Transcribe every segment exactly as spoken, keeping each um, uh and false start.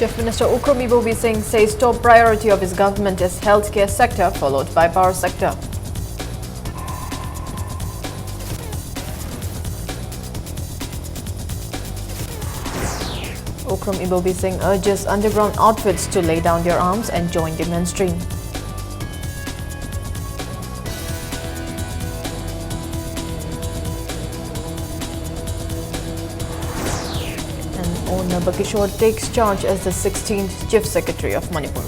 Chief Minister Okram Ibobi Singh says top priority of his government is healthcare sector, followed by power sector. Okram Ibobi Singh urges underground outfits to lay down their arms and join the mainstream. And O Nabakishore takes charge as the sixteenth Chief Secretary of Manipur.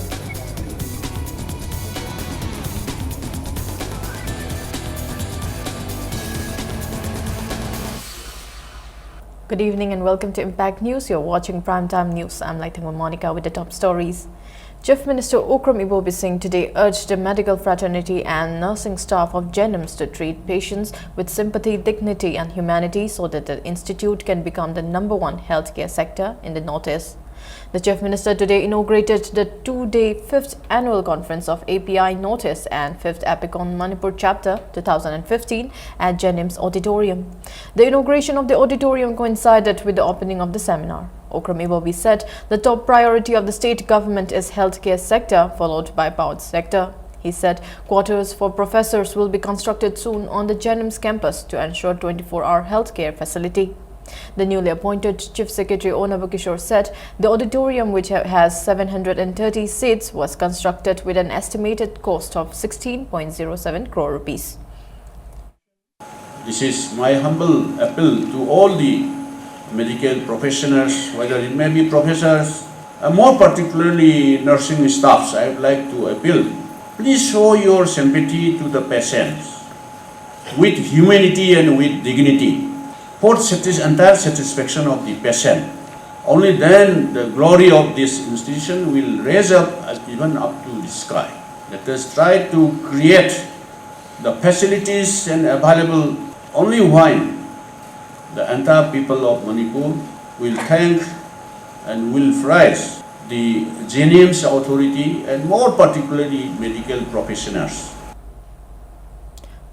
Good evening and welcome to Impact News. You're watching Primetime News. I'm Laithango Monica with the top stories. Chief Minister Okram Ibobi Singh today urged the medical fraternity and nursing staff of JNIMS to treat patients with sympathy, dignity, and humanity so that the institute can become the number one healthcare sector in the Northeast. The Chief Minister today inaugurated the two-day fifth annual conference of A P I Northeast and fifth APICON Manipur Chapter two thousand fifteen at JNIMS Auditorium. The inauguration of the auditorium coincided with the opening of the seminar. Okram Ibobi said the top priority of the state government is healthcare sector, followed by power sector. He said quarters for professors will be constructed soon on the JNIMS campus to ensure twenty-four-hour healthcare facility. The newly appointed Chief Secretary O Nabakishore said the auditorium, which ha- has seven hundred thirty seats, was constructed with an estimated cost of sixteen point zero seven crore rupees. This is my humble appeal to all the medical professionals, whether it may be professors, and more particularly nursing staffs. I would like to appeal, please show your sympathy to the patients with humanity and with dignity for satis- entire satisfaction of the patient. Only then the glory of this institution will raise up, uh, even up to the sky. Let us try to create the facilities and available only when the entire people of Manipur will thank and will praise the JNIMS authority and more particularly medical professionals.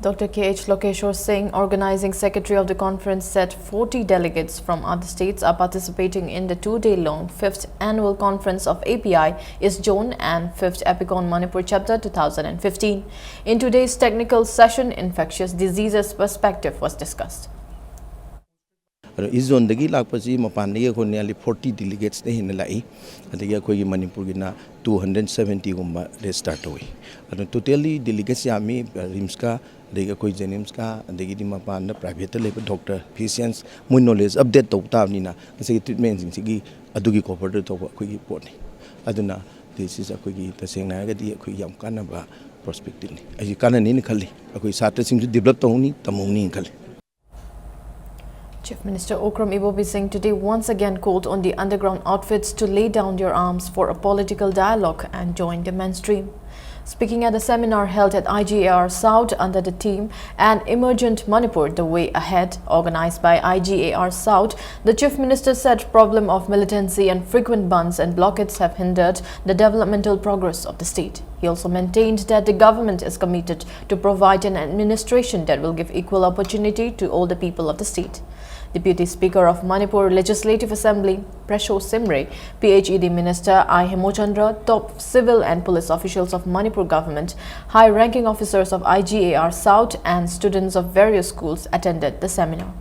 Doctor K H Lokeshwar Singh, organizing secretary of the conference, said forty delegates from other states are participating in the two-day-long fifth annual conference of A P I East Zone and fifth APICON Manipur Chapter two thousand fifteen. In today's technical session, infectious diseases perspective was discussed. ꯑꯗꯣ ꯏꯁ ꯖꯣꯟꯗꯒꯤ ꯂꯥꯛꯄꯁꯤ ꯃꯄꯥꯟꯗꯒꯤ ꯑꯩꯈꯣꯏ nearly forty delegatesꯅ ꯍꯦꯟꯅ ꯂꯥꯛꯏ꯫ ꯑꯗꯒꯤ ꯑꯩꯈꯣꯏꯒꯤ ꯃꯅꯤꯄꯨꯔꯒꯤꯅ two hundred seventyꯒꯨꯝꯕ register ꯇꯧꯏ꯫ ꯑꯗꯣ totally delegates ꯌꯥꯝꯃꯤ, ꯔꯤꯝꯁꯀ, ꯑꯗꯒꯤ ꯑꯩꯈꯣꯏ ꯖꯦꯅꯤꯝꯁꯀ, ꯑꯗꯒꯤꯗꯤ ꯃꯄꯥꯟꯗ privateꯇ ꯂꯩꯕ doctor, physicians, ꯃꯣꯏ knowledge update ꯇꯧꯕ ꯇꯥꯕꯅꯤꯅ ꯉꯁꯤꯒꯤ treatmentꯁꯤꯡꯁꯤꯒꯤ ꯑꯗꯨꯒꯤ cover ꯇꯧꯕ ꯑꯩꯈꯣꯏꯒꯤ ꯄꯣꯠꯅꯤ꯫ ꯑꯗꯨꯅ this is ꯑꯩꯈꯣꯏꯒꯤ ꯇꯁꯦꯡꯅ ꯍꯥꯏꯔꯒꯗꯤ ꯑꯩꯈꯣꯏ ꯌꯥꯝ ꯀꯥꯟꯅꯕ prospectꯅꯤ꯫ ꯑꯩꯁꯤ ꯀꯥꯟꯅꯅꯤꯅ ꯈꯜꯂꯤ꯫ ꯑꯩꯈꯣꯏ ꯁꯥꯇ꯭ꯔꯁꯤꯡꯁꯨ develop ꯇꯧꯍꯧꯅꯤ, ꯇꯝꯍꯧꯅꯤꯅ ꯈꯜꯂꯤ꯫ Chief Minister Okram Ibobi Singh today once again called on the underground outfits to lay down their arms for a political dialogue and join the mainstream. Speaking at a seminar held at I G A R South under the theme An Emergent Manipur, The Way Ahead, organized by I G A R South, the Chief Minister said problem of militancy and frequent bandhs and blockades have hindered the developmental progress of the state. He also maintained that the government is committed to provide an administration that will give equal opportunity to all the people of the state. Deputy Speaker of Manipur Legislative Assembly, Presho Simre, P H E D Minister I Hemochandra, top civil and police officials of Manipur government, high-ranking officers of I G A R South and students of various schools attended the seminar.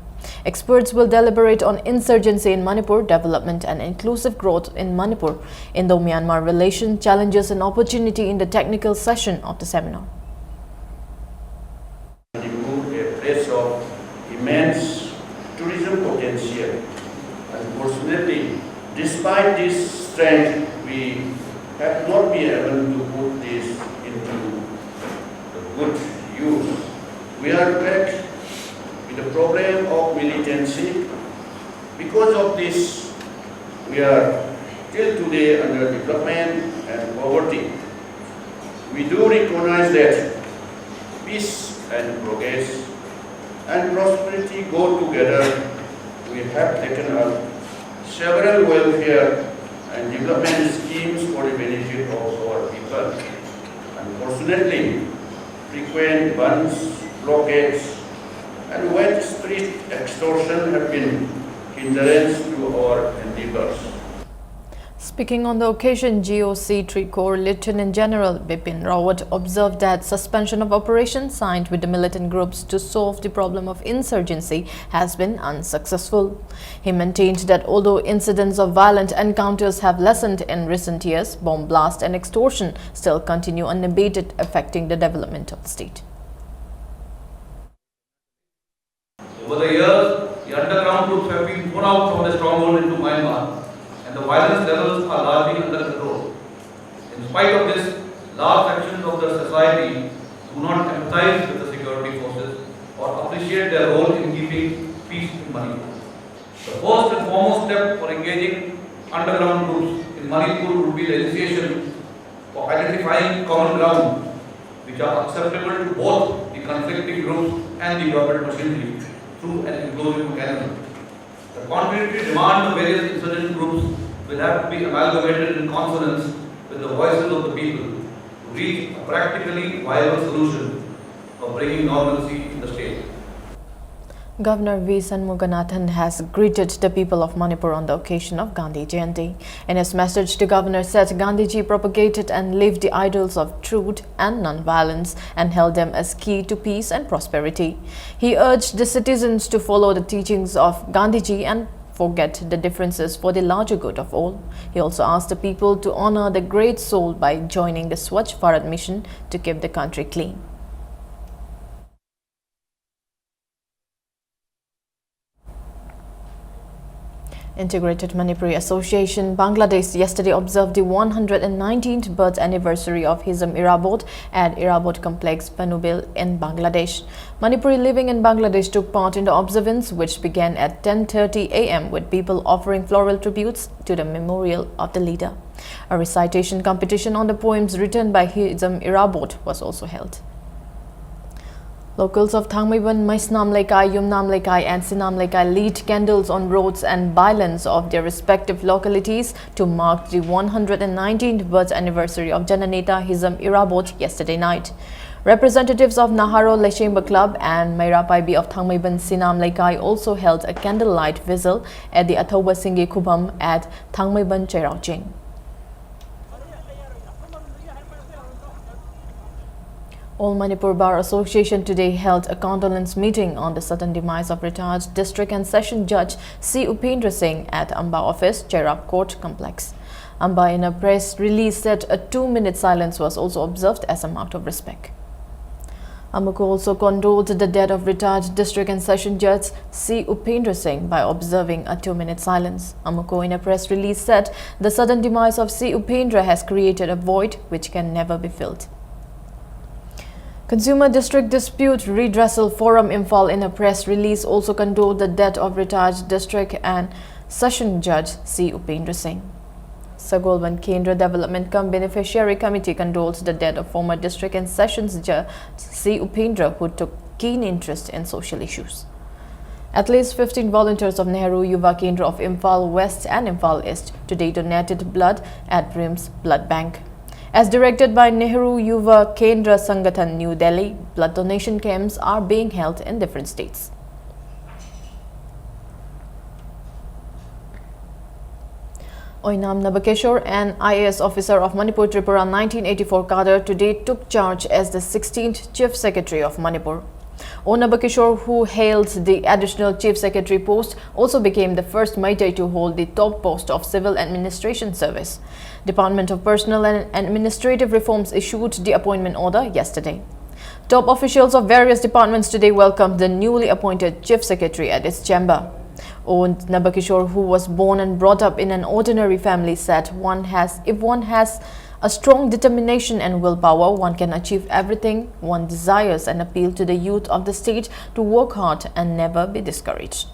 Experts will deliberate on insurgency in Manipur, development and inclusive growth in Manipur, Indo-Myanmar relation, challenges and opportunity in the technical session of the seminar. Manipur, a place of immense tourism potential. Unfortunately, despite this strength, we have not been able to put this into good use. We are plagued with the problem of militancy. Because of this, we are till today under development and poverty. We do recognize that peace and progress and prosperity go together. We have taken up several welfare and development schemes for the benefit of our people. Unfortunately, frequent bandhs blockades, and widespread extortion have been hindrance to our endeavors. Speaking on the occasion, G O C three Corps Lieutenant General Bipin Rawat observed that suspension of operations signed with the militant groups to solve the problem of insurgency has been unsuccessful. He maintained that although incidents of violent encounters have lessened in recent years, bomb blast and extortion still continue unabated, affecting the development of the state. Over the years, the underground groups have been thrown out from the stronghold into Myanmar, and the violence levels are largely under control. In spite of this, large sections of the society do not empathize with the security forces or appreciate their role in keeping peace in Manipur. The first and foremost step for engaging underground groups in Manipur would be the initiation for identifying common ground which are acceptable to both the conflicting groups and the government machinery through an inclusive mechanism. The contradictory demand of various insurgent groups will have to be amalgamated in consonance with the voices of the people to reach a practically viable solution of bringing normalcy in the state. Governor V Shanmuganathan has greeted the people of Manipur on the occasion of Gandhi Jayanti. In his message, the governor said Gandhiji propagated and lived the ideals of truth and non-violence and held them as key to peace and prosperity. He urged the citizens to follow the teachings of Gandhiji and forget the differences for the larger good of all. He also asked the people to honor the great soul by joining the Swachh Bharat mission to keep the country clean. Integrated Manipuri Association Bangladesh yesterday observed the one hundred nineteenth birth anniversary of Hizam Irabot at Irabot Complex, Panubil in Bangladesh. Manipuri living in Bangladesh took part in the observance, which began at ten thirty a m with people offering floral tributes to the memorial of the leader. A recitation competition on the poems written by Hizam Irabot was also held. Locals of Thangmeiban, Maisnam Leikai, Yumnam Leikai and Sinam Leikai lit candles on roads and bylands of their respective localities to mark the one hundred nineteenth birth anniversary of Jananeta Hizam Irabot yesterday night. Representatives of Naharo Leshemba Club and Meira Paibi of Thangmeiban Sinam Leikai also held a candlelight vigil at the Athoba Singye Khubam at Thangmeiban Cheiraoching. All Manipur Bar Association today held a condolence meeting on the sudden demise of retired District and Session Judge C. Upendra Singh at Amba Office, Cherab Court Complex. Amba, in a press release, said a two-minute silence was also observed as a mark of respect. AMUCO also condoled the death of retired District and Session Judge C. Upendra Singh by observing a two-minute silence. AMUCO, in a press release, said the sudden demise of C. Upendra has created a void which can never be filled. Consumer District Dispute Redressal Forum Imphal, in a press release, also condoled the death of retired District and Session Judge C. Upendra Singh. Sagolband Kendra Development cum Beneficiary Committee condoled the death of former District and Sessions Judge C. Upendra, who took keen interest in social issues. At least fifteen volunteers of Nehru Yuva Kendra of Imphal West and Imphal East today donated blood at RIMS Blood Bank. As directed by Nehru Yuva Kendra Sangathan, New Delhi, blood donation camps are being held in different states. Oinam Nabakeshwar, an I A S officer of Manipur Tripura nineteen eighty-four cadre, today took charge as the sixteenth Chief Secretary of Manipur. O Nabakeshwar, who held the Additional Chief Secretary post, also became the first Meitei to hold the top post of Civil Administration Service. Department of Personnel and Administrative Reforms issued the appointment order yesterday. Top officials of various departments today welcomed the newly appointed Chief Secretary at its chamber. O Nabakishore, who was born and brought up in an ordinary family, said, "One has, if one has a strong determination and willpower, one can achieve everything one desires," and appealed to the youth of the state to work hard and never be discouraged.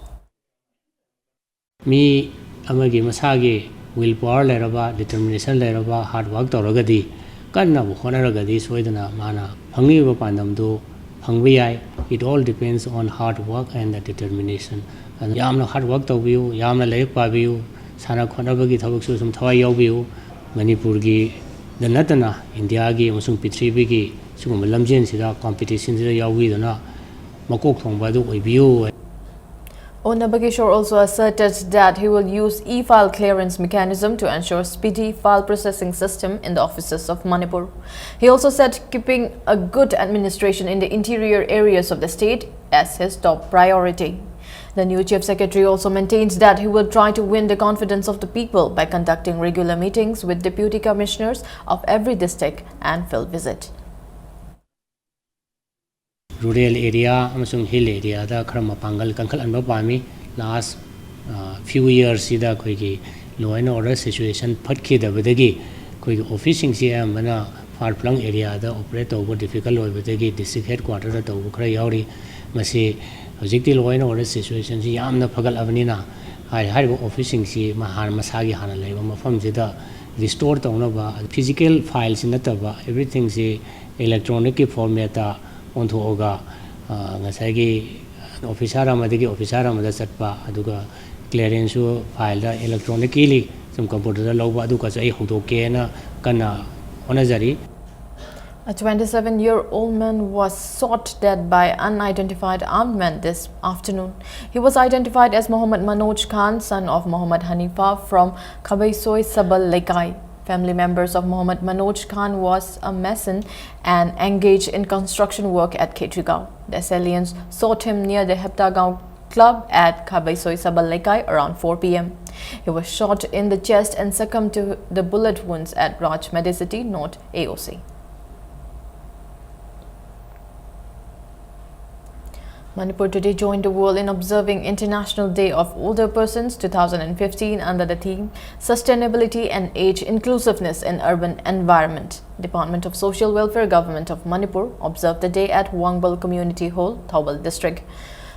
ꯃꯤ ꯑꯃꯒꯤ ꯃꯁꯥꯒꯤ will power ꯂꯩꯔꯕ, determination ꯂꯩꯔꯕ, hard work ꯇꯧꯔꯒꯗꯤ, ꯀꯟꯅꯕꯨ ꯍꯣꯠꯅꯔꯒꯗꯤ ꯁꯣꯏꯗꯅ ꯃꯥꯅ ꯐꯪꯅꯤꯡꯉꯤꯕ ꯄꯥꯟꯗꯝꯗꯨ ꯐꯪꯕ ꯌꯥꯏ꯫ It all depends on hard work and the determination. ꯑꯗꯨꯅ ꯌꯥꯝꯅ hard work ꯇꯧꯕꯤꯌꯨ, ꯌꯥꯝꯅ ꯂꯥꯏꯔꯤꯛ ꯄꯥꯕꯤꯌꯨ, ꯁꯥꯟꯅ ꯈꯣꯠꯅꯕꯒꯤ ꯊꯕꯛꯁꯨ ꯁꯨꯝ ꯊꯋꯥꯏ ꯌꯥꯎꯕꯤꯌꯨ꯫ ꯃꯅꯤꯄꯨꯔꯒꯤ ꯗ ꯅꯠꯇꯅ ꯏꯟꯗꯤꯌꯥꯒꯤ ꯑꯃꯁꯨꯡ ꯄ꯭ꯔꯤꯊꯤꯕꯤꯒꯤ ꯁꯤꯒꯨꯝꯕ ꯂꯝꯖꯦꯟꯁꯤꯗ, ꯀꯣꯝꯄꯤꯇꯤꯁꯟꯁꯤꯗ ꯌꯥꯎꯕꯤꯗꯨꯅ ꯃꯀꯣꯛ ꯊꯣꯡꯕ ꯑꯗꯨ ꯑꯣꯏꯕꯤꯌꯨ꯫ Ona Bageshwar also asserted that he will use e-file clearance mechanism to ensure speedy file processing system in the offices of Manipur. He also said keeping a good administration in the interior areas of the state as his top priority. The new chief secretary also maintains that he will try to win the confidence of the people by conducting regular meetings with deputy commissioners of every district and field visit. Rural area ꯑꯃꯁꯨꯡ hill areaꯗ ꯈꯔ ꯃꯄꯥꯡꯒꯜ ꯀꯟꯈꯠꯍꯟꯕ ꯄꯥꯝꯃꯤ꯫ Last few yearsꯁꯤꯗ ꯑꯩꯈꯣꯏꯒꯤ law and order situation ꯐꯠꯈꯤꯗꯕꯗꯒꯤ ꯑꯩꯈꯣꯏꯒꯤ officeꯁꯤꯡꯁꯤ ꯑꯌꯥꯝꯕꯅ far flung areaꯗ operate ꯇꯧꯕ difficult ꯑꯣꯏꯕꯗꯒꯤ district headquarterꯗ ꯇꯧꯕ ꯈꯔ ꯌꯥꯎꯔꯤ꯫ ꯃꯁꯤ ꯍꯧꯖꯤꯛꯇꯤ law and order situationꯁꯤ ꯌꯥꯝꯅ ꯐꯒꯠꯂꯕꯅꯤꯅ ꯍꯥꯏ-, ꯍꯥꯏꯔꯤꯕ officeꯁꯤꯡꯁꯤ ꯃꯍꯥ-, ꯃꯁꯥꯒꯤ ꯍꯥꯟꯅ ꯂꯩꯕ ꯃꯐꯝꯁꯤꯗ restore ꯇꯧꯅꯕ physical fileꯁꯤ ꯅꯠꯇꯕ everythingꯁꯤ electronicꯀꯤ formatꯇ ꯑꯣꯟꯊꯣꯛꯑꯒ, ꯑ, ꯉꯁꯥꯏꯒꯤ officer ꯑꯃꯗꯒꯤ officer ꯑꯃꯗ ꯆꯠꯄ, ꯑꯗꯨꯒ clearanceꯁꯨ fileꯗ electronically ꯁꯨꯝ computerꯗ ꯂꯧꯕ, ꯑꯗꯨꯒꯁꯨ ꯑꯩ ꯍꯧꯗꯣꯛꯀꯦꯅ ꯀꯟꯅ ꯍꯣꯠꯅꯖꯔꯤ꯫ A twenty-seven-year-old man was shot dead by unidentified armed men this afternoon. He was identified as Mohammad Manoj Khan, son of Mohammad Hanifa from Khabaisoi Sabal Lekai. Family members of Mohammad Manoj Khan was a mason and engaged in construction work at Khetrigaon. The assailants sought him near the Heptagaon club at Khabaisoi Sabal Lekai around four p m. He was shot in the chest and succumbed to the bullet wounds at Raj Medicity North A O C. Manipur today joined the world in observing International Day of Older Persons two thousand fifteen under the theme Sustainability and Age Inclusiveness in Urban Environment. Department of Social Welfare, Government of Manipur observed the day at Wangbal Community Hall, Thoubal District.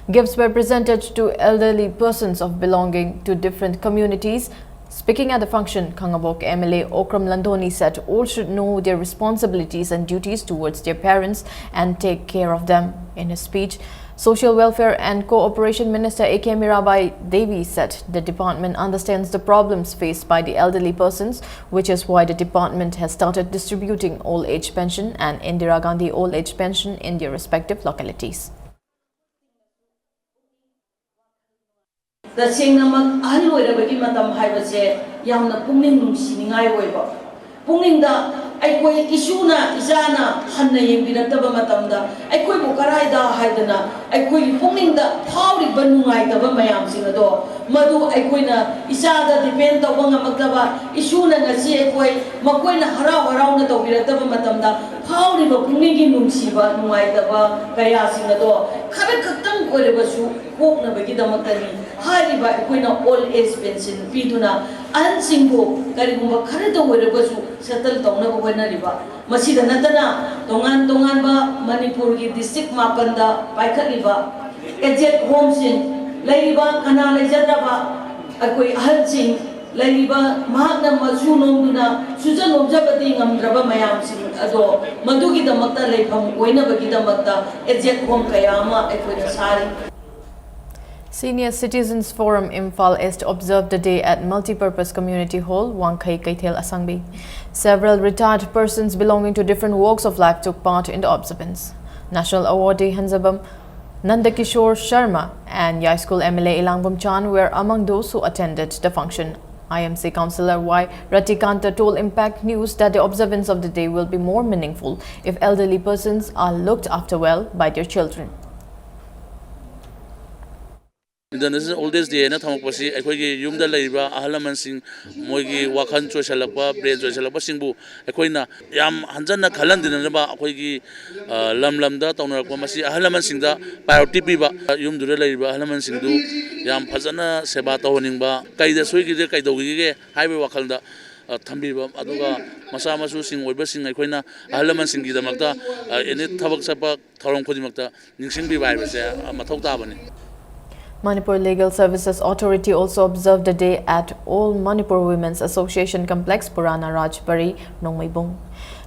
Gifts were presented to elderly persons of belonging to different communities. Speaking at the function, Khangabok M L A Okram Landhoni said all should know their responsibilities and duties towards their parents and take care of them. In his speech, Social Welfare and Cooperation Minister A K Mirabai Devi said the department understands the problems faced by the elderly persons, which is why the department has started distributing old age pension and Indira Gandhi old age pension in their respective localities. ꯇꯁꯦꯡꯅꯃꯛ ꯑꯍꯜ ꯑꯣꯏꯔꯕꯒꯤ ꯃꯇꯝ ꯍꯥꯏꯕꯁꯦ ꯌꯥꯝꯅ ꯄꯨꯛꯅꯤꯡ ꯅꯨꯡꯁꯤꯅꯤꯡꯉꯥꯏ ꯑꯣꯏꯕ, ꯄꯨꯛꯅꯤꯡꯗ ꯑꯩꯈꯣꯏ ꯏꯁꯨꯅ ꯏꯆꯥꯅ ꯍꯟꯅ ꯌꯦꯡꯕꯤꯔꯛꯇꯕ ꯃꯇꯝꯗ ꯑꯩꯈꯣꯏꯕꯨ ꯀꯔꯥꯏꯗ ꯍꯥꯏꯗꯅ ꯑꯩꯈꯣꯏꯒꯤ ꯄꯨꯛꯅꯤꯡꯗ ꯐꯥꯎꯔꯤꯕ ꯅꯨꯡꯉꯥꯏꯇꯕ ꯃꯌꯥꯝꯁꯤꯡ ꯑꯗꯣ, ꯃꯗꯨ ꯑꯩꯈꯣꯏꯅ ꯏꯆꯥꯗ depend ꯇꯧꯕ ꯉꯝꯃꯛꯇꯕ, ꯏꯁꯨꯅ ꯉꯁꯤ ꯑꯩꯈꯣꯏ ꯃꯈꯣꯏꯅ ꯍꯔꯥꯎ ꯍꯔꯥꯎꯅ ꯇꯧꯕꯤꯔꯛꯇꯕ ꯃꯇꯝꯗ ꯐꯥꯎꯔꯤꯕ ꯄꯨꯛꯅꯤꯡꯒꯤ ꯅꯨꯡꯁꯤꯕ ꯅꯨꯡꯉꯥꯏꯇꯕ ꯀꯌꯥꯁꯤꯡ ꯑꯗꯣ ꯈꯔ ꯈꯛꯇꯪ ꯑꯣꯏꯔꯕꯁꯨ ꯀꯣꯛꯅꯕꯒꯤꯗꯃꯛꯇꯅꯤ ꯍꯥꯏꯔꯤꯕ ꯑꯩꯈꯣꯏꯅ old age pension ꯄꯤꯗꯨꯅ ꯑꯍꯟꯁꯤꯡꯕꯨ ꯀꯔꯤꯒꯨꯝꯕ ꯈꯔꯇ ꯑꯣꯏꯔꯕꯁꯨ settle ꯇꯧꯅꯕ ꯍꯣꯠꯅꯔꯤꯕ꯫ ꯃꯁꯤꯗ ꯅꯠꯇꯅ ꯇꯣꯉꯥꯟ ꯇꯣꯉꯥꯟꯕ ꯃꯅꯤꯄꯨꯔꯒꯤ district ꯃꯥꯄꯟꯗ ꯄꯥꯏꯈꯠꯂꯤꯕ aged homeꯁꯤꯡ, ꯂꯩꯔꯤꯕ ꯀꯅꯥ ꯂꯩꯖꯗ꯭ꯔꯕ ꯑꯩꯈꯣꯏ ꯑꯍꯜꯁꯤꯡ, ꯂꯩꯔꯤꯕ ꯃꯍꯥꯛꯅ ꯃꯁꯨ ꯅꯣꯝꯗꯨꯅ ꯁꯨꯖ ꯅꯣꯝꯖꯕꯗꯤ ꯉꯝꯗ꯭ꯔꯕ ꯃꯌꯥꯝꯁꯤꯡ ꯑꯗꯣ ꯃꯗꯨꯒꯤꯗꯃꯛꯇ ꯂꯩꯐꯝ ꯑꯣꯏꯅꯕꯒꯤꯗꯃꯛꯇ aged home ꯀꯌꯥ ꯑꯃ ꯑꯩꯈꯣꯏꯅ ꯁꯥꯔꯤ꯫ Senior Citizens Forum Imphal East observed the day at Multipurpose Community Hall, Wangkhei Keithel Asangbi. Several retired persons belonging to different walks of life took part in the observance. National Awardee Hanzabam Nandakishore Sharma and Yai School M L A Elangbam Chan were among those who attended the function. I M C Councillor Y Ratikanta told Impact News that the observance of the day will be more meaningful if elderly persons are looked after well by their children. International Old Age Day ꯍꯥꯏꯅ ꯊꯝꯃꯛꯄꯁꯤ ꯑꯩꯈꯣꯏꯒꯤ ꯌꯨꯝꯗ ꯂꯩꯔꯤꯕ ꯑꯍꯜ ꯂꯃꯟꯁꯤꯡ, ꯃꯣꯏꯒꯤ ꯋꯥꯈꯜ ꯆꯣꯏꯁꯜꯂꯛꯄ, brain ꯆꯣꯏꯁꯜꯂꯛꯄꯁꯤꯡꯕꯨ ꯑꯩꯈꯣꯏꯅ ꯌꯥꯝ ꯍꯟꯖꯟꯅ ꯈꯜꯍꯟꯗꯅꯕ ꯑꯩꯈꯣꯏꯒꯤ, ꯑ, ꯂꯝ ꯂꯝꯗ ꯇꯧꯅꯔꯛꯄ ꯃꯁꯤ ꯑꯍꯜ ꯂꯃꯟꯁꯤꯡꯗ priority ꯄꯤꯕ, ꯌꯨꯝꯗꯨꯗ ꯂꯩꯔꯤꯕ ꯑꯍꯜ ꯂꯃꯟꯁꯤꯡꯗꯨ ꯌꯥꯝ ꯐꯖꯅ ꯁꯦꯕꯥ ꯇꯧꯍꯟꯅꯤꯡꯕ, ꯀꯩꯗ ꯁꯣꯏꯈꯤꯒꯦ, ꯀꯩꯗꯧꯈꯤꯒꯦ ꯍꯥꯏꯕꯒꯤ ꯋꯥꯈꯜꯗ, ꯑ, ꯊꯝꯕꯤꯕ, ꯑꯗꯨꯒ ꯃꯆꯥ ꯃꯁꯨꯁꯤꯡ ꯑꯣꯏꯕꯁꯤꯡ ꯑꯩꯈꯣꯏꯅ ꯑꯍꯜ ꯂꯃꯟꯁꯤꯡꯒꯤꯗꯃꯛꯇ, ꯑ, any ꯊꯕꯛ ꯆꯠꯄ ꯊꯧꯔꯝ ꯈꯨꯗꯤꯡꯃꯛꯇ ꯅꯤꯡꯁꯤꯡꯕꯤꯕ ꯍꯥꯏꯕꯁꯦ, ꯑ, ꯃꯊꯧ ꯇꯥꯕꯅꯤ꯫ Manipur Legal Services Authority also observed the day at All Manipur Women's Association Complex, Purana Rajbari, Nongmeibung.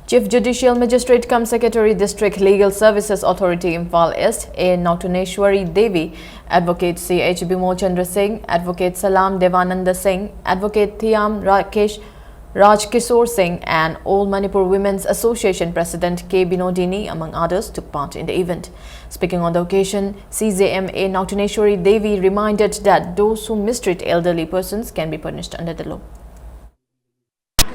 Chief Judicial Magistrate cum Secretary, District Legal Services Authority, Imphal East, A Nautaneshwari Devi, Advocate C H Bimol Chandra Singh, Advocate Salam Devananda Singh, Advocate Thiam Rakesh Raj Kishore Singh, and All Manipur Women's Association President K Binodini, among others, took part in the event. Speaking on the occasion, C J M A Nautaneshwari Devi reminded that those who mistreat elderly persons can be punished under the law.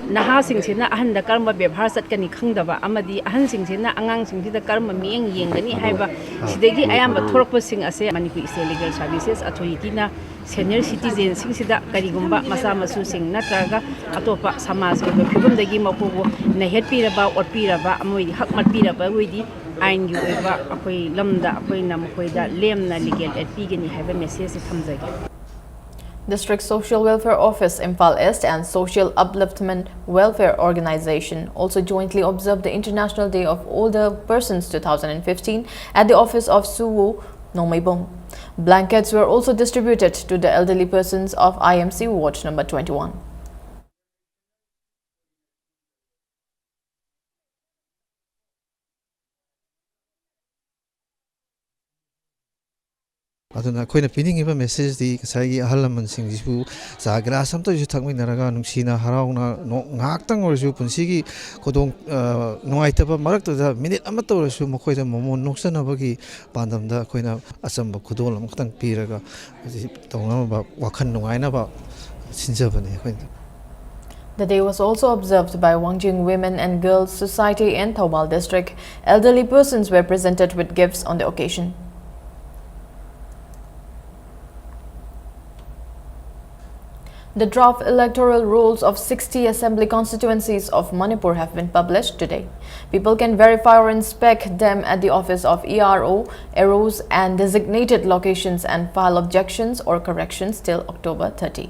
ꯅꯍꯥꯁꯤꯡꯁꯤꯅ ꯑꯍꯟꯗ ꯀꯔꯝꯕ ꯕꯦꯕꯥꯔ ꯆꯠꯀꯅꯤ ꯈꯪꯗꯕ ꯑꯃꯗꯤ ꯑꯍꯟꯁꯤꯡꯁꯤꯅ ꯑꯉꯥꯡꯁꯤꯡꯁꯤꯗ ꯀꯔꯝꯕ ꯃꯤꯠꯌꯦꯡ ꯌꯦꯡꯒꯅꯤ ꯍꯥꯏꯕ ꯁꯤꯗꯒꯤ ꯑꯌꯥꯝꯕ ꯊꯣꯔꯛꯄꯁꯤꯡ ꯑꯁꯦ ꯃꯅꯤꯄꯨꯔ ꯏꯁꯇꯦꯠ ꯂꯤꯒꯦꯜ ꯁꯥꯔꯚꯤꯁꯦꯁ ꯑꯊꯣꯔꯤꯇꯤꯅ ꯁꯦꯅꯤꯌꯔ ꯁꯤꯇꯤꯖꯦꯟꯁꯤꯡꯁꯤꯗ ꯀꯔꯤꯒꯨꯝꯕ ꯃꯆꯥ ꯃꯁꯨꯁꯤꯡ ꯅꯠꯇ꯭ꯔꯒ ꯑꯇꯣꯞꯄ ꯁꯃꯥꯖꯀꯤ ꯑꯣꯏꯕ ꯐꯤꯕꯝꯗꯒꯤ ꯃꯈꯣꯏꯕꯨ ꯅꯩꯍꯠꯄꯤꯔꯕ, ꯑꯣꯠꯄꯤꯔꯕ, ꯃꯣꯏꯗꯤ ꯍꯛ ꯃꯠꯄꯤꯔꯕ ꯑꯣꯏꯗꯤ ꯑꯥꯏꯟꯒꯤ ꯑꯣꯏꯕ ꯑꯩꯈꯣꯏ ꯂꯝꯗ ꯑꯩꯈꯣꯏꯅ ꯃꯈꯣꯏꯗ ꯂꯦꯝꯅ ꯂꯤꯒꯦꯜ ꯑꯦꯗ ꯄꯤꯒꯅꯤ ꯍꯥꯏꯕ ꯃꯦꯁꯦꯖꯁꯦ ꯊꯝꯖꯒꯦ꯫ District Social Welfare Office, Imphal East, and Social Upliftment Welfare Organization also jointly observed the International Day of Older Persons two thousand fifteen at the office of Suwo, Nongmeibong. Blankets were also distributed to the elderly persons of I M C Ward number twenty-one. ꯑꯗꯨꯅ ꯑꯩꯈꯣꯏꯅ ꯄꯤꯅꯤꯡꯉꯤꯕ ꯃꯦꯁꯦꯖꯇꯤ ꯉꯁꯥꯏꯒꯤ ꯑꯍꯜ ꯂꯃꯟꯁꯤꯡꯁꯤꯕꯨ ꯆꯥ ꯒꯤꯂꯥꯁ ꯑꯃꯇ ꯑꯣꯏꯔꯁꯨ ꯊꯛꯃꯤꯟꯅꯔꯒ ꯅꯨꯡꯁꯤꯅ ꯍꯔꯥꯎꯅ ꯅꯣ-, ꯉꯥꯏꯍꯥꯛꯇꯪ ꯑꯣꯏꯔꯁꯨ ꯄꯨꯟꯁꯤꯒꯤ ꯈꯨꯗꯣꯡ, ꯑ, ꯅꯨꯡꯉꯥꯏꯇꯕ ꯃꯔꯛꯇꯨꯗ ꯃꯤꯅꯤꯠ ꯑꯃꯇ ꯑꯣꯏꯔꯁꯨ ꯃꯈꯣꯏꯗ ꯃꯣꯃꯣꯟ ꯅꯣꯛꯆꯅꯕꯒꯤ ꯄꯥꯟꯗꯝꯗ ꯑꯩꯈꯣꯏꯅ ꯑꯆꯝꯕ ꯈꯨꯗꯣꯜ ꯑꯃꯈꯛꯇꯪ ꯄꯤꯔꯒ ꯍꯧꯖꯤꯛ ꯇꯧꯅꯅꯕ ꯋꯥꯈꯜ ꯅꯨꯡꯉꯥꯏꯅꯕ ꯁꯤꯟꯖꯕꯅꯤ ꯑꯩꯈꯣꯏꯅ꯫ The day was also observed by Wangjing Women and Girls Society in Thoubal District. Elderly persons were presented with gifts on the occasion. The draft electoral rolls of sixty assembly constituencies of Manipur have been published today. People can verify or inspect them at the office of E R O, A R Os, and designated locations and file objections or corrections till October thirty.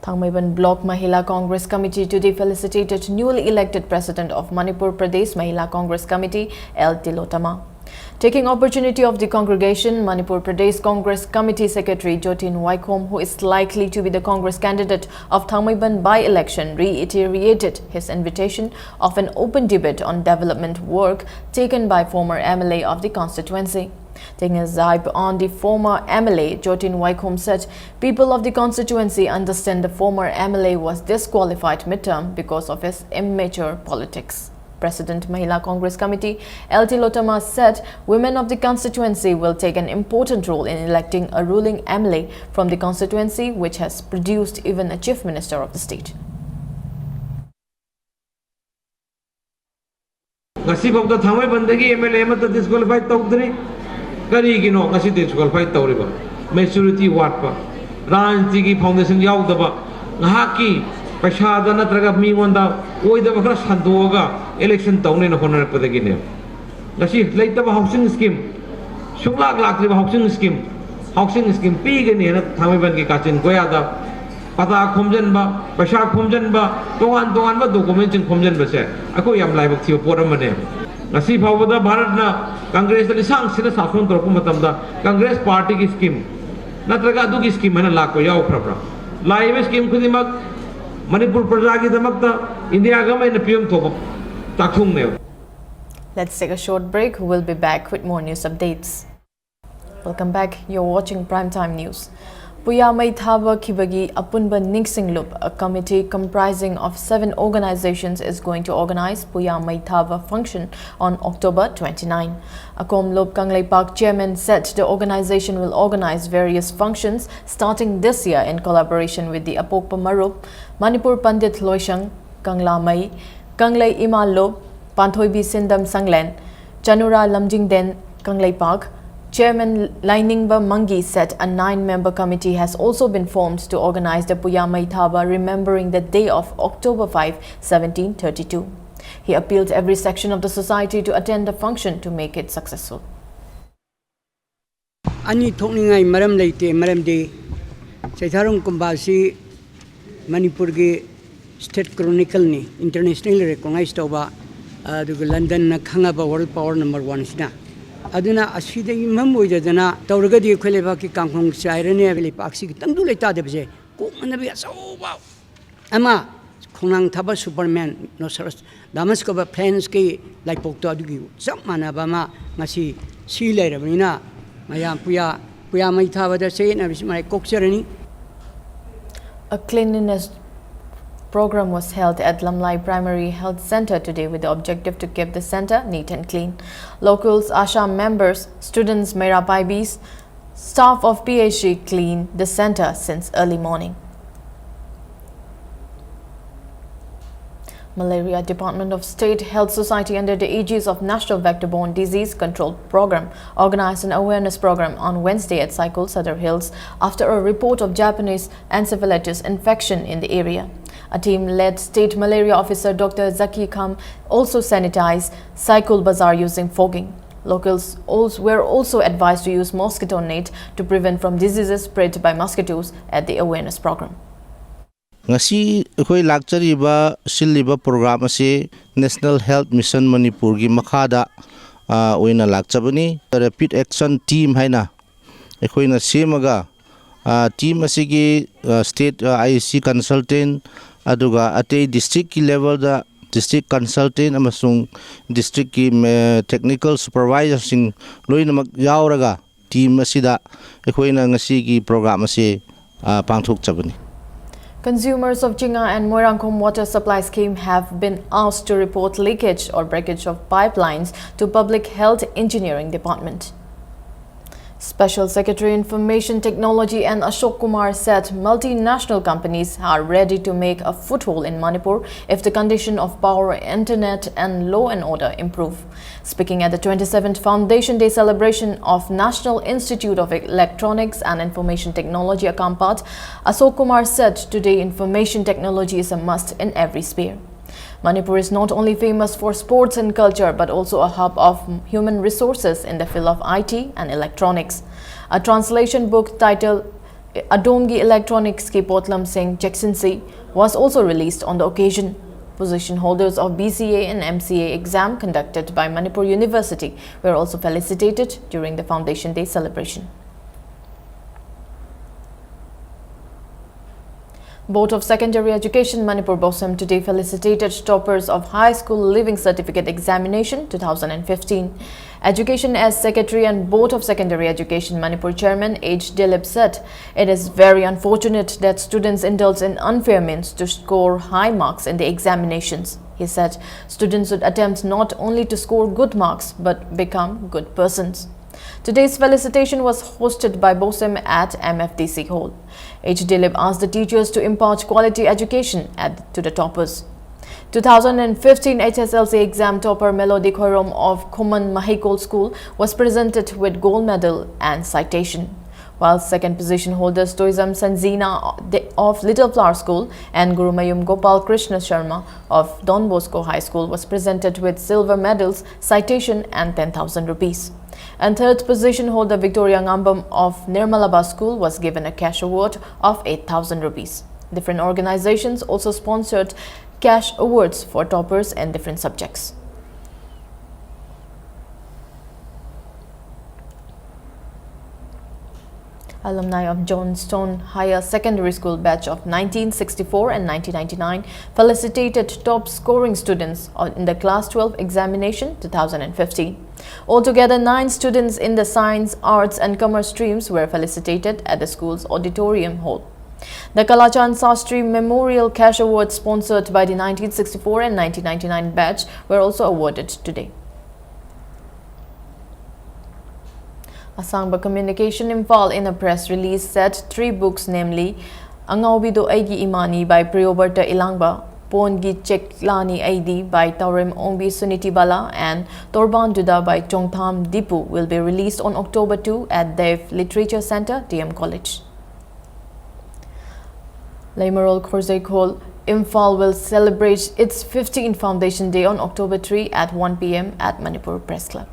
Thangmeiban Block Mahila Congress Committee today felicitated newly elected President of Manipur Pradesh Mahila Congress Committee, L Tilotama. Taking opportunity of the congregation, Manipur Pradesh Congress Committee Secretary Jotin Waikhom, who is likely to be the Congress candidate of Thangmeiban by-election, reiterated his invitation of an open debate on development work taken by former M L A of the constituency. Taking a jibe on the former M L A, Jotin Waikhom said people of the constituency understand the former M L A was disqualified midterm because of his immature politics. President Mahila Congress Committee, L T Lotama, said women of the constituency will take an important role in electing a ruling M L A from the constituency, which has produced even a chief minister of the state. ꯉꯁꯤꯐꯥꯎꯗ ꯊꯥꯡꯃꯩꯕꯟꯗꯒꯤ M L A ꯑꯃꯠꯇ disqualify ꯇꯧꯗ꯭ꯔꯤ꯫ ꯀꯔꯤꯒꯤꯅꯣ ꯉꯁꯤ disqualify ꯇꯧꯔꯤꯕ? Maturity ꯋꯥꯠꯄ, ꯔꯥꯖꯅꯤꯇꯤꯒꯤ foundation ꯌꯥꯎꯗꯕ, ꯉꯥꯏꯍꯥꯛꯀꯤ ꯄꯩꯁꯥꯗ ꯅꯠꯇ꯭ꯔꯒ ꯃꯤꯉꯣꯟꯗ ꯑꯣꯏꯗꯕ ꯈꯔ ꯁꯟꯗꯣꯛꯑꯒ ꯏꯂꯦꯛꯁꯟ ꯇꯧꯅꯦꯅ ꯍꯣꯠꯅꯔꯛꯄꯗꯒꯤꯅꯦ꯫ ꯉꯁꯤ ꯂꯩꯇꯕ ꯍꯥꯎꯁꯤꯡ ꯁ꯭ꯀꯤꯝ, ꯁꯨꯡꯂꯥꯛ ꯂꯥꯛꯇ꯭ꯔꯤꯕ ꯍꯥꯎꯁꯤꯡ ꯁ꯭ꯀꯤꯝ, ꯍꯥꯎꯁꯤꯡ ꯁ꯭ꯀꯤꯝ ꯄꯤꯒꯅꯤ ꯍꯥꯏꯅ ꯊꯥꯡꯃꯩꯕꯟꯒꯤ ꯀꯥꯆꯤꯟ ꯀꯣꯌꯥꯗ ꯄꯇꯥ ꯈꯣꯝꯖꯤꯟꯕ, ꯄꯩꯁꯥ ꯈꯣꯝꯖꯤꯟꯕ, ꯇꯣꯉꯥꯟ ꯇꯣꯉꯥꯟꯕ ꯗꯣꯀꯨꯃꯦꯟꯁꯤꯡ ꯈꯣꯝꯖꯤꯟꯕꯁꯦ ꯑꯩꯈꯣꯏ ꯌꯥꯝ ꯂꯥꯏꯕꯛ ꯊꯤꯕ ꯄꯣꯠ ꯑꯃꯅꯦ꯫ ꯉꯁꯤ ꯐꯥꯎꯕꯗ ꯚꯥꯔꯠꯅ ꯀꯪꯒ꯭ꯔꯦꯁꯇ ꯂꯤꯁꯥꯡ ꯁꯤꯠꯅ ꯁꯥꯁꯣꯟ ꯇꯧꯔꯛꯄ ꯃꯇꯝꯗ ꯀꯪꯒ꯭ꯔꯦꯁ ꯄꯥꯔꯇꯤꯒꯤ ꯁ꯭ꯀꯤꯝ ꯅꯠꯇ꯭ꯔꯒ ꯑꯗꯨꯒꯤ ꯁ꯭ꯀꯤꯝ ꯍꯥꯏꯅ ꯂꯥꯛꯄ ꯌꯥꯎꯈ꯭ꯔꯕ꯭ꯔꯥ? ꯂꯥꯛꯏꯕ ꯁ꯭ꯀꯤꯝ ꯈꯨꯗꯤꯡꯃꯛ ꯃꯅꯤꯄꯨꯔ ꯄ꯭ꯔꯖꯥꯒꯤꯗꯃꯛꯇ ꯏꯟꯗꯤꯌꯥ ꯒꯃꯦꯟꯅ ꯄꯤꯐꯝ ꯊꯣꯛꯄ ꯆꯥꯛꯊꯨꯡꯅꯦꯕ꯫ Let's take a short break. We'll be back with more news updates. Welcome back. You're watching Prime Time News. ꯄꯨꯌꯥ ꯃꯩ ꯊꯥꯕ ꯈꯤꯕꯒꯤ ꯑꯄꯨꯟꯕ ꯅꯤꯡꯁꯤꯡꯂꯨꯞ, a committee comprising of seven organizations, is going to organize ꯄꯨꯌꯥ ꯃꯩ ꯊꯥꯕ function on October twenty-nine. ꯑꯀꯣꯝꯂꯨꯞ Kangleipak chairman said the organization will organize various functions starting this year in collaboration with the ꯑꯄꯣꯛꯄ ꯃꯔꯨꯞ, ꯃꯅꯤꯄꯨꯔ ꯄꯟꯗꯤꯠ ꯂꯣꯏꯁꯪ, ꯀꯪꯂꯥꯃꯩ, ꯀꯪꯂꯩ ꯏꯃꯥ ꯂꯨꯞ, ꯄꯥꯟꯊꯣꯏꯕꯤ ꯁꯤꯟꯗꯝ ꯁꯪꯂꯦꯟ, ꯆꯅꯨꯔꯥ ꯂꯝꯖꯤꯡꯗꯦꯟ Kangleipak, Chairman Lainingba Mangi said a nine-member committee has also been formed to organize the ꯄꯨꯌꯥ ꯃꯩ ꯊꯥꯕ, remembering the day of October five, seventeen thirty-two. He appealed every section of the society to attend the function to make it successful. ꯑꯅꯤ ꯊꯣꯛꯅꯤꯡꯉꯥꯏ ꯃꯔꯝ ꯂꯩꯇꯦ꯫ ꯃꯔꯝꯗꯤ ꯆꯩꯊꯥꯔꯣꯡ ꯀꯨꯝꯕ ꯑꯁꯤ ꯃꯅꯤꯄꯨꯔꯒꯤ ꯁ꯭ꯇꯦꯠ ꯀ꯭ꯔꯣꯅꯤꯀꯜꯅꯤ, ꯏꯟꯇꯔꯅꯦꯁꯅꯦꯜꯂꯤ ꯔꯦꯀꯣꯛꯅꯥꯏꯖ ꯇꯧꯕ꯫ ꯑꯗꯨꯒ ꯂꯟꯗꯟꯅ ꯈꯪꯉꯕ ꯋꯥꯔꯜ ꯄꯥꯋꯔ ꯅꯝꯕꯔ ꯋꯥꯟꯁꯤꯅ ꯑꯗꯨꯅ ꯑꯁꯤꯗꯒꯤ ꯃꯝ ꯑꯣꯏꯗꯗꯅ ꯇꯧꯔꯒꯗꯤ ꯑꯩꯈꯣꯏ ꯂꯩꯕꯥꯛꯀꯤ ꯀꯥꯡꯈꯣꯡ ꯆꯥꯏꯔꯅꯤ꯫ ꯂꯩꯄꯥꯛꯁꯤꯒꯤ ꯇꯪꯗꯨ ꯂꯩꯇꯥꯗꯕꯁꯦ ꯀꯣꯛꯅꯅꯕꯒꯤ ꯑꯆꯧꯕ ꯑꯃ, ꯈꯣꯡꯅꯥꯡ ꯊꯥꯕ ꯁꯨꯄꯔꯃꯦꯟ ꯅꯣꯁꯇ꯭ꯔꯥꯗꯥꯃꯁ ꯀꯧꯕ ꯐ꯭ꯔꯦꯟꯁꯀꯤ ꯂꯥꯏꯄꯣꯛꯇꯣ ꯑꯗꯨꯒꯤ ꯆꯞ ꯃꯥꯟꯅꯕ ꯑꯃ ꯉꯁꯤ ꯁꯤ ꯂꯩꯔꯕꯅꯤꯅ, ꯃꯌꯥꯝ ꯄꯨꯌꯥ, ꯄꯨꯌꯥ ꯃꯩ ꯊꯥꯕꯗ ꯆꯌꯦꯠꯅꯕꯁꯤ ꯃꯥꯏ ꯀꯣꯛꯆꯔꯅꯤ꯫ A cleanliness program was held at Lamlai Primary Health Center today with the objective to keep the center neat and clean. Locals, ASHA members, students, Meira Paibis, staff of P H C cleaned the center since early morning. Malaria Department of State Health Society, under the aegis of National Vector-Borne Disease Control Program, organized an awareness program on Wednesday at Saikul, Sadar Hills, after a report of Japanese encephalitis infection in the area. A team led State Malaria Officer Doctor Zaki Kham also sanitized Saikul Bazaar using fogging. Locals als- were also advised to use mosquito net to prevent from diseases spread by mosquitoes at the awareness program. ꯉꯁꯤ ꯑꯩꯈꯣꯏ ꯂꯥꯛꯆꯔꯤꯕ ꯁꯤꯜꯂꯤꯕ programme ꯑꯁꯤ National Health Mission ꯃꯅꯤꯄꯨꯔꯒꯤ ꯃꯈꯥꯗ ꯑ, ꯑꯣꯏꯅ ꯂꯥꯛꯆꯕꯅꯤ꯫ Rapid Action Team ꯍꯥꯏꯅ ꯑꯩꯈꯣꯏꯅ ꯁꯦꯝꯃꯒ, ꯑ, ꯇꯤꯝ ꯑꯁꯤꯒꯤ, ꯑ, ꯁ꯭ꯇꯦꯠ, ꯑ, ꯑꯥꯏ ꯁꯤ ꯀꯟꯁꯜꯇꯦꯟ, ꯑꯗꯨꯒ ꯑꯇꯩ ꯗꯤꯁꯇ꯭ꯔꯤꯛꯀꯤ ꯂꯦꯚꯦꯜꯗ ꯗꯤꯁꯇ꯭ꯔꯤꯛ ꯀꯟꯁꯜꯇꯦꯟ ꯑꯃꯁꯨꯡ ꯗꯤꯁꯇ꯭ꯔꯤꯛꯀꯤ ꯃꯦ-, ꯇꯦꯛꯅꯤꯀꯦꯜ ꯁꯨꯄꯔꯚꯥꯏꯖꯔꯁꯤꯡ ꯂꯣꯏꯅꯃꯛ ꯌꯥꯎꯔꯒ ꯇꯤꯝ ꯑꯁꯤꯗ ꯑꯩꯈꯣꯏꯅ ꯉꯁꯤꯒꯤ ꯄ꯭ꯔꯣꯒ꯭ꯔꯥꯝ ꯑꯁꯤ, ꯑ, ꯄꯥꯡꯊꯣꯛꯆꯕꯅꯤ꯫ Consumers of Chinga and Moirangkhom water supply scheme have been asked to report leakage or breakage of pipelines to Public Health Engineering Department. Special Secretary Information Technology and Ashok Kumar said multinational companies are ready to make a foothold in Manipur if the condition of power, internet and law and order improve. Speaking at the twenty-seventh Foundation Day celebration of National Institute of Electronics and Information Technology, Akampat, Ashok Kumar said today information technology is a must in every sphere. Manipur is not only famous for sports and culture but also a hub of human resources in the field of I T and electronics. A translation book titled Adomgi Electronics Ki Potlam Singh Jackson Si was also released on the occasion. Position holders of B C A and M C A exam conducted by Manipur University were also felicitated during the Foundation Day celebration. Board of Secondary Education Manipur, BOSEM, today felicitated toppers of High School Leaving Certificate Examination two thousand fifteen. Education as Secretary and Board of Secondary Education Manipur Chairman H. Dilip said, "It is very unfortunate that students indulge in unfair means to score high marks in the examinations." He said, "Students should attempt not only to score good marks but become good persons." Today's felicitation was hosted by BOSEM at M F D C Hall. H. Dilip asked the teachers to impart quality education at, to the toppers. Two thousand fifteen H S L C exam topper Melody Khoirom of Khuman Mahikol School was presented with gold medal and citation, while second position holders Toisam Sanzina of Little Flower School and Gurumayum Gopal Krishna Sharma of Don Bosco High School was presented with silver medals, citation, and ten thousand rupees. And third position holder Victoria Ngambam of Nirmalaba School was given a cash award of eight thousand rupees. Different organizations also sponsored cash awards for toppers in different subjects. Alumni of Johnstone Higher Secondary School batch of nineteen sixty-four and nineteen ninety-nine felicitated top scoring students on- in the Class twelve examination two thousand fifteen. Altogether, nine students in the Science, Arts and Commerce streams were felicitated at the school's auditorium hall. The Kalachand Sastri Memorial Cash Award, sponsored by the nineteen sixty-four and nineteen ninety-nine batch, were also awarded today. Asangba Communication Imphal, in a press release, said three books, namely Angaobido Aigi Imani by Priyobarta Ilangba, Pongi Cheklani Aidi by Taurem Ongbi Suniti Bala, and Torban Duda by Chongtham Dipu, will be released on October two at Dev Literature Centre, D M College. Leimarol Khorzei Khol, Imphal will celebrate its fifteenth Foundation Day on October three at one p m at Manipur Press Club.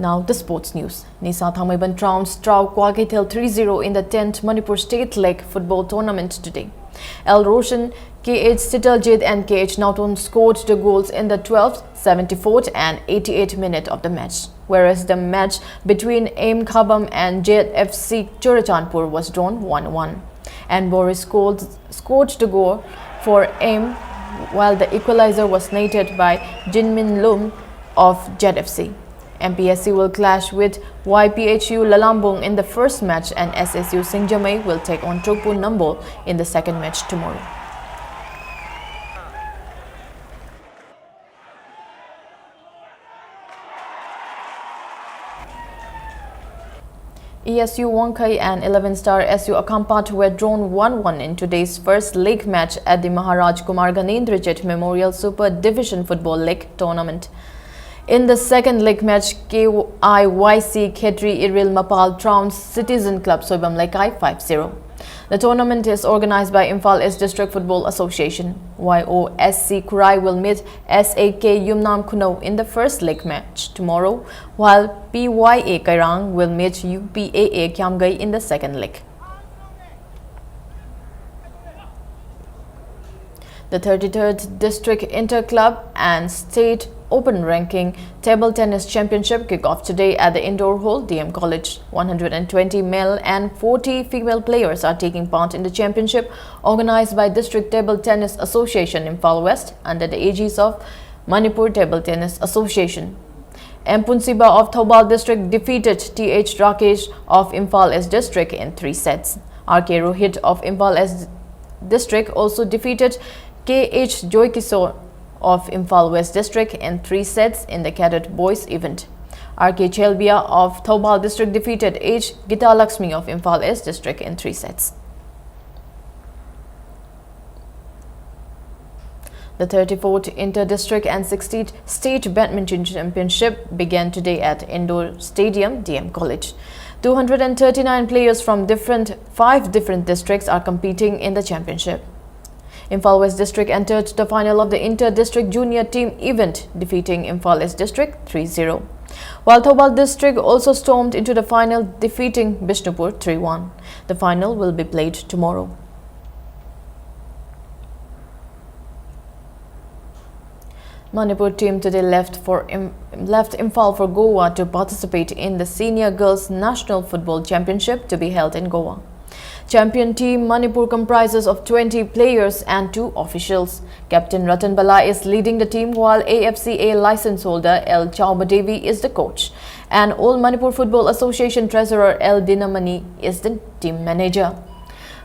Now the sports news. Nisa Thangmeiban trounced Trao Kwa Keithel three zero in the tenth Manipur State League Football Tournament today. L Roshan, K H Sitaljit and K H Naoton scored the goals in the twelfth, seventy-fourth and eighty-eighth minute of the match, whereas the match between AIIMS Khabam and Z F C Churachandpur was drawn one one. And Boris scored, scored the goal for AIIMS, while the equalizer was netted by Jinmin Lum of Z F C. M P S C will clash with Y P H U Lalambung in the first match, and S S U Singjamei will take on Tokpu Nambol in the second match tomorrow. E S U Wangkhei and eleven star S U Akhampat were drawn one one in today's first league match at the Maharaj Kumar Ganendrajit Memorial Super Division Football League tournament. In the second leg match, K I Y C Khetri Iril Mapal trounced Citizen Club Soibam Leikai five zero. The tournament is organized by Imphal East District Football Association. Y O S C Khurai will meet S A K Yumnam Khunou in the first leg match tomorrow, while P Y A Kairang will meet U P A A Khyamgei in the second leg. The thirty-third District Inter-Club and State Open Ranking Table Tennis Championship kick off today at the Indoor Hall, D M College. One hundred twenty male and forty female players are taking part in the championship, organized by District Table Tennis Association Imphal West under the aegis of Manipur Table Tennis Association. M Punsiba of Thoubal District defeated T H Rakesh of Imphal East District in three sets. R K Rohit of Imphal East District also defeated K H Joykisore of Imphal West District in three sets in the cadet boys event. R K Chelbia of Thoubal District defeated H Gita Lakshmi of Imphal East District in three sets. The thirty-fourth Inter-District and sixteenth State Badminton Championship began today at Indoor Stadium, D M College. Two hundred thirty-nine players from different, five different districts are competing in the championship. Imphal West District entered the final of the Inter-District Junior Team event, defeating Imphal East District three zero. While Thoubal District also stormed into the final, defeating Bishnupur three one. The final will be played tomorrow. Manipur team today left for Im- left Imphal for Goa to participate in the Senior Girls National Football Championship to be held in Goa. Champion team Manipur comprises of twenty players and two officials. Captain Ratan Bala is leading the team, while A F C A license holder L Chaubadevi is the coach, and All Manipur Football Association treasurer L Dinamani is the team manager.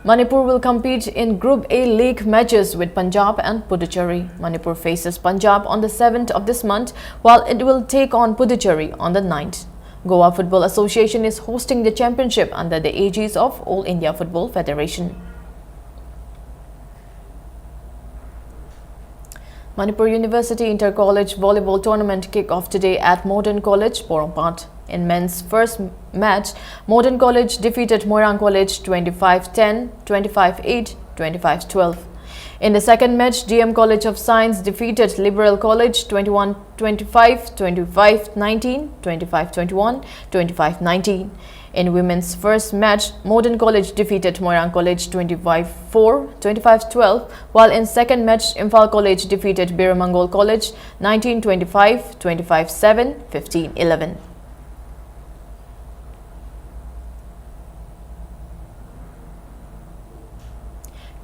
Manipur will compete in Group A league matches with Punjab and Puducherry. Manipur faces Punjab on the seventh of this month, while it will take on Puducherry on the ninth. Goa Football Association is hosting the championship under the aegis of All India Football Federation. Manipur University Inter-College Volleyball Tournament kick-off today at Modern College, Porompat. In men's first match, Modern College defeated Moirang College twenty-five ten, twenty-five eight, twenty-five twelve. In the second match, D M College of Science defeated Liberal College twenty-one twenty-five, twenty-five nineteen, twenty-five twenty-one, twenty-five nineteen. In women's first match, Modern College defeated Moirang College twenty-five four, twenty-five twelve, while in second match, Imphal College defeated Biromangol College nineteen twenty-five, twenty-five seven, fifteen eleven.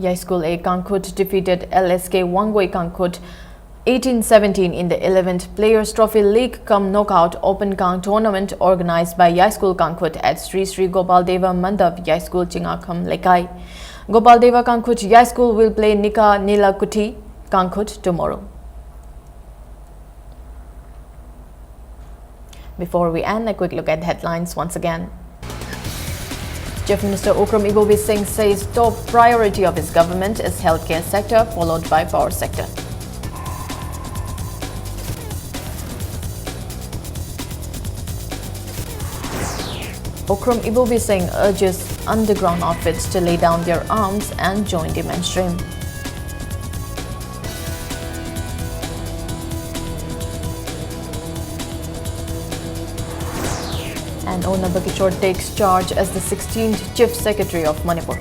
Yai School A Kangkhut defeated L S K Wangoi Kangkhut eighteen seventeen in the eleventh Players Trophy League cum Knockout Open Kang Tournament organized by Yai School Kangkhut at Sri Sri Gopal Deva Mandap, Yai School, Chingakham Lekai. Gopal Deva Kangkhut Yai School will play Nika Nilakuthi Kangkhut tomorrow. Before we end, a quick look at headlines once again. Chief Minister Okram Ibobi Singh says top priority of his government is healthcare sector, followed by power sector. Okram Ibobi Singh urges underground outfits to lay down their arms and join the mainstream. O Nabakishore takes charge as the sixteenth Chief Secretary of Manipur.